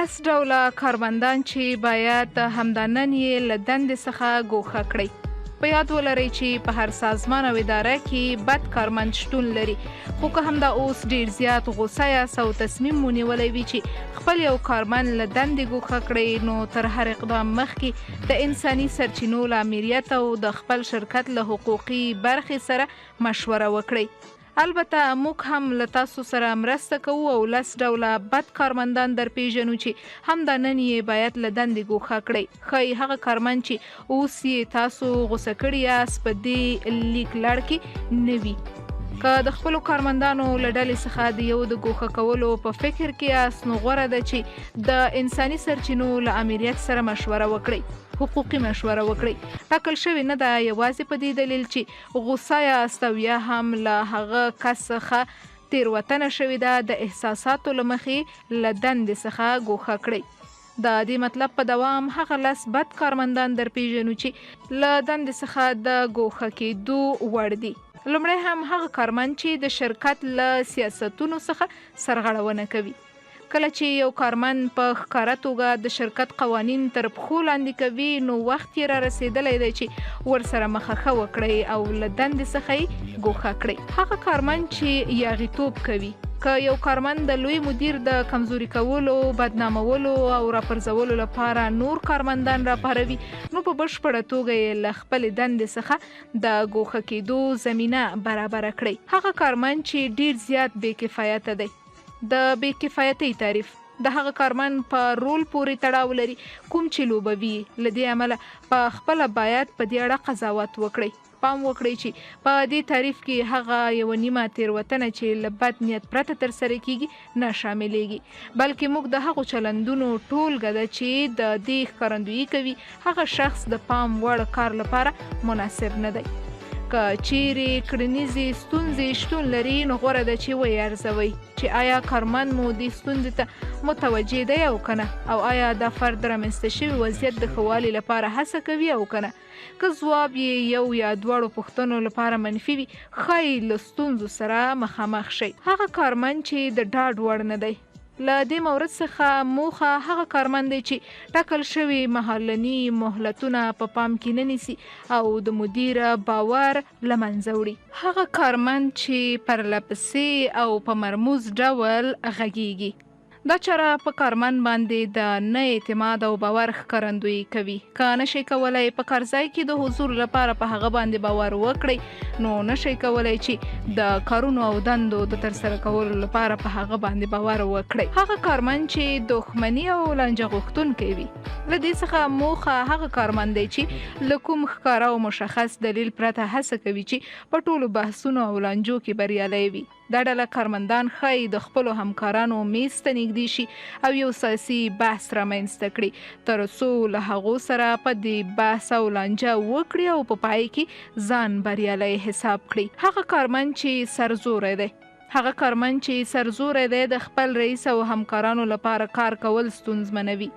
لس ډوله کارمندان چې باید همدا نن یې له دندې څخه ګوښه کړئ. په یاد ولرئ چې په هر سازمان او اداره کې بد کارمند شتون لري، خو که همدا اوس ډیر زیات غوسه یاست او تصمیم مو نیولی وي چې خپل یو کارمند له دندې ګوښه کړئ، نو تر هر اقدام مخکې د انساني سرچینو له آمریت او د خپل شرکت له حقوقي برخې سره مشوره وکړئ. البته موږ هم له تاسو سره مرسته کوو او لس ډوله بد کارمندان در پېژنو چې همدا نن یې باید له دندې ګوښه کړئ. ښايي هغه کارمند چې اوس یې تاسو غوسه کړي یاست په دې لیک لړ کې نه وي. که د خپلو کارمندانو له ډلې څخه د یو د ګوښه کولو په فکر کې یاست نو غوره ده چې د انساني سرچینو له آمریت سره مشوره وکړئ. حقوقي مشوره وکړئ. ټاکل شوې نه ده یوازې په دې دلیل چې غوسه یاست او یا هم له هغه کس څخه تېروتنه شوې ده، د احساساتو له مخې له دندې څخه ګوښه کړئ. د دې مطلب په دوام هغه لس بد کارمندان در پېژنو چې له دندې څخه د ګوښه کېدو وړ دي. لومړی هم هغه کارمند چې د شرکت له سیاستونو څخه سرغړونه کوي. کله چې یو کارمند په ښکاره توګه د شرکت قوانین تر پښو لاندې کوي نو وخت یې را رسېدلی دی چې ورسره مخه ښه وکړئ او له دندې څخه یې ګوښه کړئ. هغه کارمند چې یاغیتوب کوي. که یو کارمند د لوی مدیر د کمزوري کولو، بدنامولو او راپرځولو لپاره نور کارمندان راپاروي نو په بشپړه توګه یې له خپلې دندې څخه د ګوښه کېدو زمینه برابره کړئ. هغه کارمند چې ډېر زیات بې کفایته دی. د بې کفایتۍ تعریف د هغه کارمند په رول پورې تړاو لري کوم چې لوبوي یې، له دې امله په خپله باید په دې اړه قضاوت وکړئ. پام وکړئ چې په دې تعریف کې هغه یوه نیمه تېروتنه چې له بد نیت پرته ترسره کېږي نه شاملېږي، بلکې موږ د هغو چلندونو ټولګه ده چې د دې ښکارندويي کوي هغه شخص د پام وړ کار لپاره مناسب نه دی. که چیرې کړنیزې ستونزې شتون لري نو غوره ده چې ویې ارزوئ چې آیا کارمند مو دې ستونزې ته متوجه دی او کنه او آیا دا فرد د رامنځته شوي وضعیت د ښه والي لپاره هڅه کوي او کنه. که ځواب یې یو یا دواړو پوښتنو لپاره منفي وي ښایي له ستونزو سره مخامخ شئ. هغه کارمند چې د ډاډ وړ نه دی. له دې مورد څخه موخه هغه کارمند دی چې ټاکل شوي مهالني مهلتونه په پام کې نه نیسي او د مدیر باور له منځه وړي. هغه کارمند چې پرلپسې او په مرموز ډول غږیږي. دا چاره په کارمند باندې د نه اعتماد او باور ښکارندویي کوي. که نه شئ کولای په کارځای کې د حضور لپاره په هغه باندې باور وکړئ، نو نه شئ کولای چې د کارونو او دندو د ترسره کولو لپاره په هغه باندې باور وکړئ. هغه کارمند چې دښمني او لانجه غوښتونکی وي. له دې څخه موخه هغه کارمند دی چې له کوم ښکاره او مشخص دلیل پرته هڅه کوي چې په ټولو بحثونو او لانجو کې بریالی وي. دا ډله کارمندان ښايي د خپلو همکارانو میز ته نږدې شي او یو سیاسي بحث رامنځته کړي تر څو له هغو سره په دې بحث او لانجه وکړي او په پای کې ځان بریالی حساب کړي. هغه کارمند چې سرزوری دی. هغه کارمند چې سرزوری دی د خپل رئیس او همکارانو لپاره کار کول ستونزمنوي.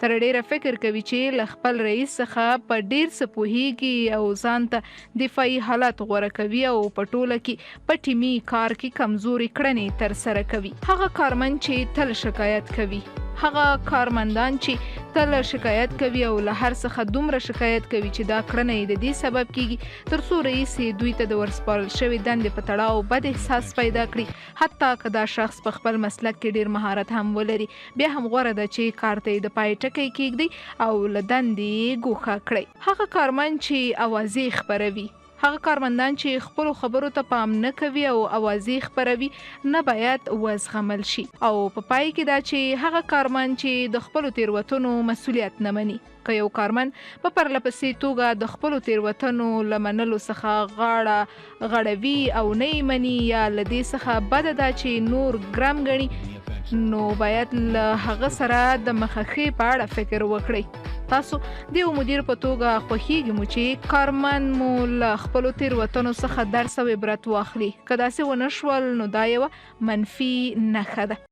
تر ډېره فکر کوي چې له خپل رئیس څخه په ډېر څه پوهېږي او ځان ته دفاعي حالت غوره کوي او په ټوله کې په ټیمي کار کې کمزورې کړنې ترسره کوي. هغه کارمند چې تل شکایت کوي. هغه کارمندان چې تل شکایت کوي او له هر څخه دومره شکایت کوي چې دا کړنه یې د دې سبب کېږي تر څو رئیس یې دوی ته د ورسپارل شوې دندې په تړاو بد احساس پیدا کړي، حتی که دا شخص په خپل مسلک کې ډېر مهارت هم ولري، بیا هم غوره ده چې کار ته یې د پای ټکی کېږدئ او له دندې یې ګوښه کړئ. هغه کارمند چې اوازې خپروي. هغه کارمندان چې خپلو خبرو ته پام نه کوي او اوازې خپروي، نه باید وزغمل شي. او په پای کې دا چې هغه کارمند چې د خپلو تېروتنو مسولیت نه مني. که یو کارمند په پرله پسې توګه د خپلو تېروتنو له منلو څخه غاړه غړوي او نه یې مني یا له دې څخه بده ده چې نور ګرم ګڼي نو باید له هغه سره د مخه ښې په اړه فکر وکړئ. تاسو د یو مدیر په توګه خوښیږي مو چې کارمند مو له خپلو تېروتنو څخه درس او عبرت واخلي. که داسې ونه شول نو دا یوه منفي نښه ده.